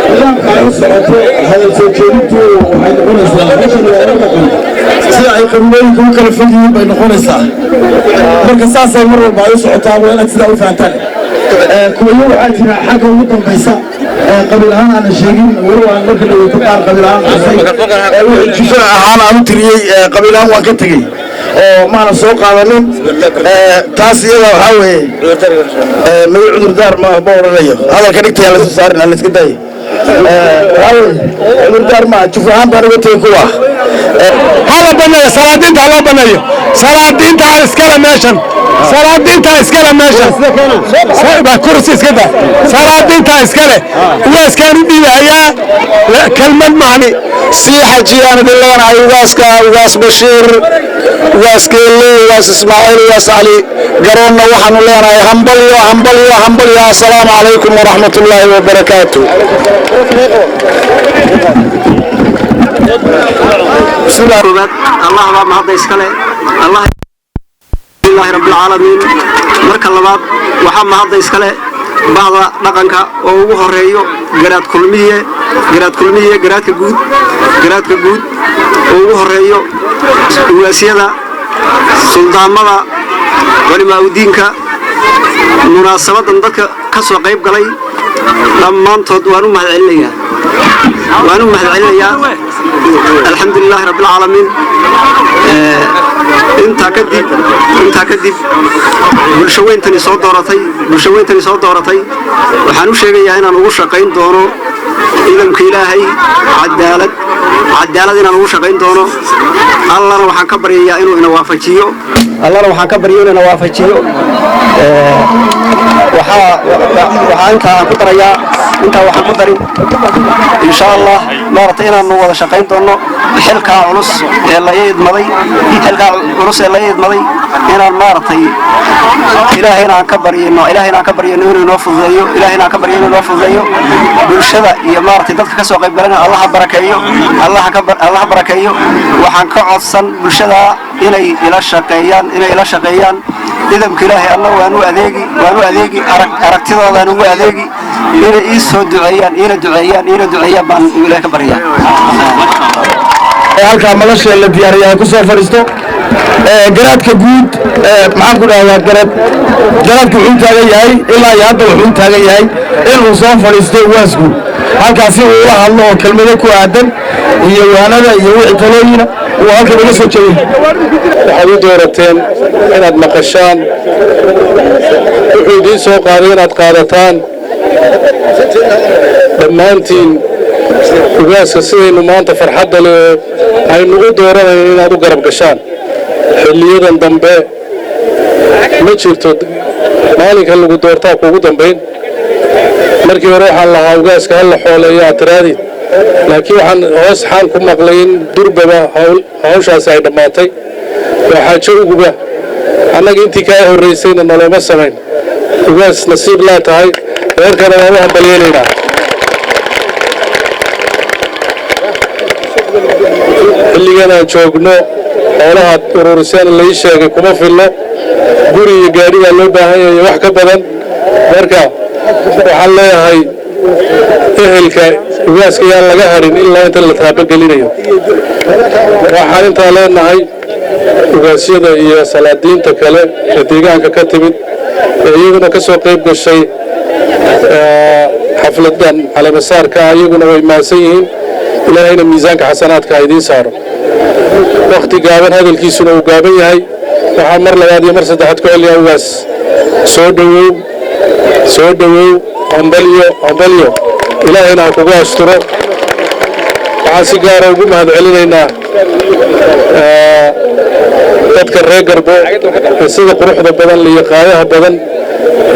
Nidaamka ay u socoto hadal soo jeedintu waxay noqonaysaa, meeshan waa la dhaqan, sida ay qabiilooyinka u kala fog yihiin bay noqonaysaa. Marka saasay mar walba ay u socotaa, waa inaad sidaa u fahantaan. Kuwayo waxaa jira xagga ugu dambaysa qabiil ahaan aanan sheegin, weli waan marka dhaweyto qaar qabiil ahaan xusay. Wixii jifo ahaan aan u tiriyey, qabiil ahaan waan ka tegey oo maana soo qaadanin. Taas iyada waxaa weeye maga cudurdaar ma odhanayo. Hadalka dhigtaya laysu saarin, aan layska daayo. Waxaa weeye cudurdaar ma, jufo ahaan baan uga tegey kuwa. Hala baneeyo salaadiinta, haloo baneeyo salaadiinta iskale meeshan, salaadiinta iskale meeshan kursi iska da, salaadiinta iskale. Ugaaskaan u dhiibahayaa kelmad macni. Sii xajiyaan idin leenahay ugaaska, Ugaas Bashiir, Ugaas Geelle, Ugaas Ismaaciil, Ugaas Cali Garoonna. Waxaanu leenahay hambalyo, hambalyo, hambalyo. Assalaamu calaykum waraxmat ullaahi wabarakaatu. Koobaad, Allah baa mahadda iskale, Allah lillahi rabbil caalamiin. Marka labaad, waxaa mahadda iskale bahda dhaqanka oo ugu horeeyo Garaad Kulmiye, Garaad Kulmiye, garaadka guud, garaadka guud oo ugu horeeyo, ugaasyada, suldaamada, culimaa udiinka, munaasabadan dadka ka soo qayb galay dhammaantood waan u mahad celinayaa, waan u mahad celinayaa. Alxamdu lilaahi rabbil caalamiin. Intaa kadib, bulsho weyntani soo dooratay, bulsho weyntani soo dooratay, waxaan u sheegayaa inaan ugu shaqayn doono idamka Ilaahay cadaalad, cadaalad inaan ugu shaqayn doono. Allana waxaan ka baryayaa inuu ina waafajiyo, Allana waxaan ka baryayaa inuu ina waafajiyo. Waxaa intaa aan ku darayaa, intaa waxaan ku darin, insha Allah, maaragtay, inaanu wada shaqayn doono xilkaa culus ee la ii idmaday, xilkaa culus ee la ii idmaday, inaan maaragtay Ilaahayna aan ka baryino, Ilaahayna aan ka baryino inuu inoo fududeeyo, Ilaahayna aan ka baryino inuu inoo fududeeyo. Bulshada iyo maaragtay dadka ka soo qayb galana Allaha barakeeyo, Allaha barakeeyo. Waxaan ka codsan bulshada inay ila shaqeeyaan, inay ila shaqeeyaan. Idamka Ilaahay alla waan u adeegi, waan u adeegi, aragtidoodaan ugu adeegi. Inay ii soo duceeyaan, iina duceeyaan, iina duceeyaan baan Ilaah ka baryaa. Halkaa madasha la diyaariyaa ku soo fadhiisto garaadka guud. Maxaan ku dhahdaa, garaadka wuxuu taagan yahay ilaa iyo hadda, wuxuu taagan yahay inuu soo fadhiisto ugaasku halkaasi uu ula hadlo oo kelmado ku aadan iyo waanada iyo wixii talooyina uu halkan uga soo jeeday. Waxaad u doorateen inaad maqashaan wuxuu idiin soo qaaday, inaad qaadataan dhammaantiin ugaaska sidaynu maanta farxadda leh oo aynu u dooranayno inaad u garab gashaan. Xilliyadan dambe ma jirto maalinka lagu doortaa kuugu dambayn. Markii hore waxaan lahaa ugaaska ha la xooleeyo aad tiraadid, laakiin waxaan hoos xaan ku maqlay in durbaba hawshaasi ay dhammaatay. Waa xaajo uguba, annaga intii kaa horraysayna nalooma samayn. Ugaas, nasiib laa tahay, reerkana waan u hambalyaynaynaa. Xilligan aan joogno xoolahaad ururiseen lai sheegay kuma fillo, guri iyo gaadhi baa loo baahan yahay, wax ka badan. Marka waxaan leeyahay ehelka ugaaska yaan laga harin ilaa inta la taabagelinayo. Waxaan intaa leenahay ugaasyada iyo salaadiinta kale ee deegaanka ka timid ee iyaguna ka soo qayb gashay xafladan caleemasaarka, iyaguna way mahadsan yihiin. Ilaahayna miisaanka xasanaadka ha idiin saaro. Wakhti gaaban, hadalkiisuna uu gaaban yahay. Waxaan mar labaad iyo mar saddexaad ku celiyaa, ugaas, soo dhowow, soo dhowow, hambalyo, hambalyo, Ilaahayna ha kugu asturo. Waxaan si gaara ugu mahad celinaynaa dadka reer Garbo ee sida quruxda badan iyo qaayaha badan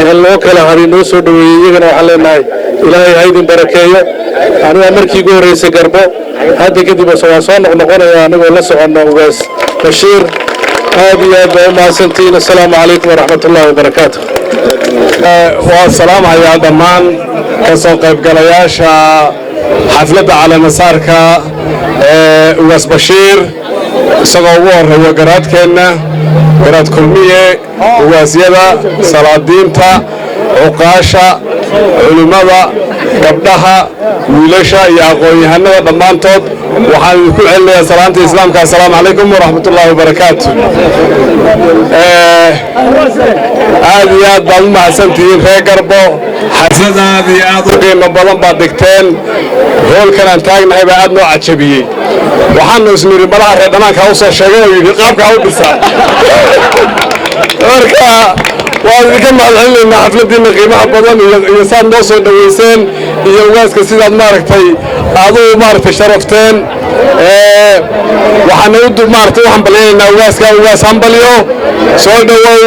ee loo kala haray noo soo dhoweeyey. Iyagana waxaan leenahay Ilaahay ha idin barakeeyo. Anigaa markii ugu horreysay Garbo, hadda kadib waan soo noqnoqonaya anigoo la soconno Ugaas Bashiir. Aad iyo aad baa u mahadsantihiin. Assalaamu calaykum waraxmat ullahi wabarakaatu. Waan salaamahayaa dhammaan ka soo qaybgalayaasha xafladda caleemasaarka ee Ugaas Bashiir, isagoo ugu horreeyo garaadkeenna, Garaad Kulmiye, ugaasyada, salaadiinta, cuqaasha, Culimmada, gabdhaha, wiilasha iyo aqoon-yahanada dhammaantood, waxaan idinku celinayaa salaanta Islaamka: assalaamu calaykum waraxmatullaahi wabarakaatu. Aad iyo aad baad u mahadsantihiin, reer Garbo. Xaflad aad iyo aad u qiimo badan baad dhigteen. Hoolkan aan taagnahay baa aad noo cajabiyey. Waxaanu isnidhi malaha reer dhanaanka u soo sheegay oo yidhi qaabka ha u dhisaa. Marka waan idinka mahadcelinaynaa xafladiinna qiimaha badan iyo saad noo soo dhoweyseen iyo ugaaska sidaad, maaragtay, aad u, maaragtay, sharafteen. Waxaana u, maaragtay, u hambalyaynaynaa ugaaska. Ugaas, hambalyo, soo dhowow.